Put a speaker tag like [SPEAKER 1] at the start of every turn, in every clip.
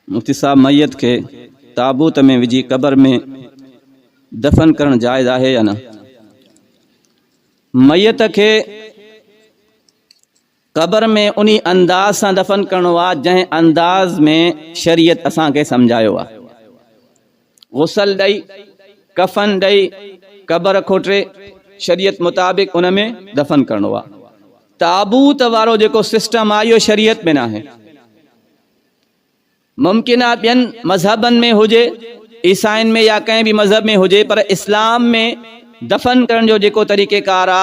[SPEAKER 1] مفتي صاحب ميت کي تابوت ۾ وجهي قبر ۾ دفن ڪرڻ جائز آهي يا نه؟ ميت کي قبر ۾ انهي انداز سان دفن ڪرڻو آهي جنهن انداز ۾ شريعت اسان کي سمجهايو آهي. غسل ڏئي، ڪفن ڏئي، قبر کوٽي شريعت مطابق ان ۾ دفن ڪرڻو آهي. تابوت وارو جيڪو سسٽم آهي اهو شريعت ۾ ناهي. ممڪن آ ٻين مذهبن ۾ هجي، عيسائين ۾ يا ڪنهن به مذهب ۾ هجي پر اسلام ۾ دفن ڪرڻ جو جيڪو طريقه ڪار آ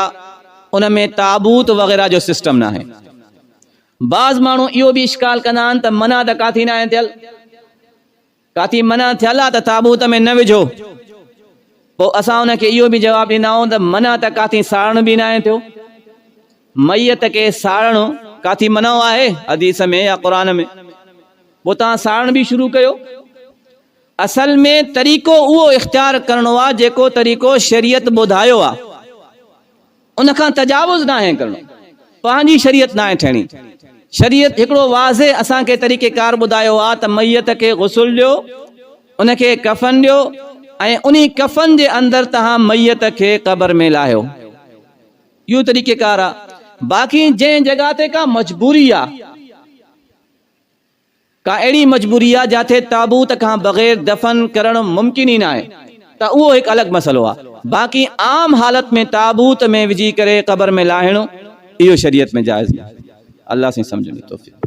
[SPEAKER 1] ان ۾ تابوت وغيره جو سسٽم ناهي. بعض ماڻهو اهو به اشڪال ڪندا آهن ته منع ته ڪاٿي ناهي ٿيل. ڪاٿي منع ٿيل آ ته تابوت ۾ نه وجهو. پوء اسان ان کي اهو به جواب ڏيندا آهيون ته منع ته ڪاٿي ساڙڻ به ناهي ٿيو. ميت کي ساڙڻ ڪاٿي منع آهي حديث ۾ يا قرآن ۾؟ پوء توهان ساڙڻ به شروع ڪيو. اصل ۾ طريقو اهو اختيار ڪرڻو آهي جيڪو طريقو شريعت ٻڌايو آهي. ان کان تجاوز ناهي ڪرڻو. پنهنجي شريعت ناهي ٺهڻي. شريعت هڪڙو واضح اسان کي طريقه ڪار ٻڌايو آهي ته ميت کي غسل ڏيو، ان کي ڪفن ڏيو ۽ انهي ڪفن جي اندر توهان ميت کي قبر ۾ لاهيو. اهو طريقه ڪار آهي. باقي جنهن جڳهه تي ڪا مجبوري آهي. ڪا اهڙي مجبوري آ جاٿي تابوت کان بغير دفن ڪرڻ ممڪن ئي ناهي ته اهو هڪ الڳ مسئلو آ باقي عام حالت ۾ تابوت ۾ وجهي ڪري قبر ۾ لاهڻ اهو شريعت ۾ جائز ناهي. الله سائين سمجهڻ جي توفيق.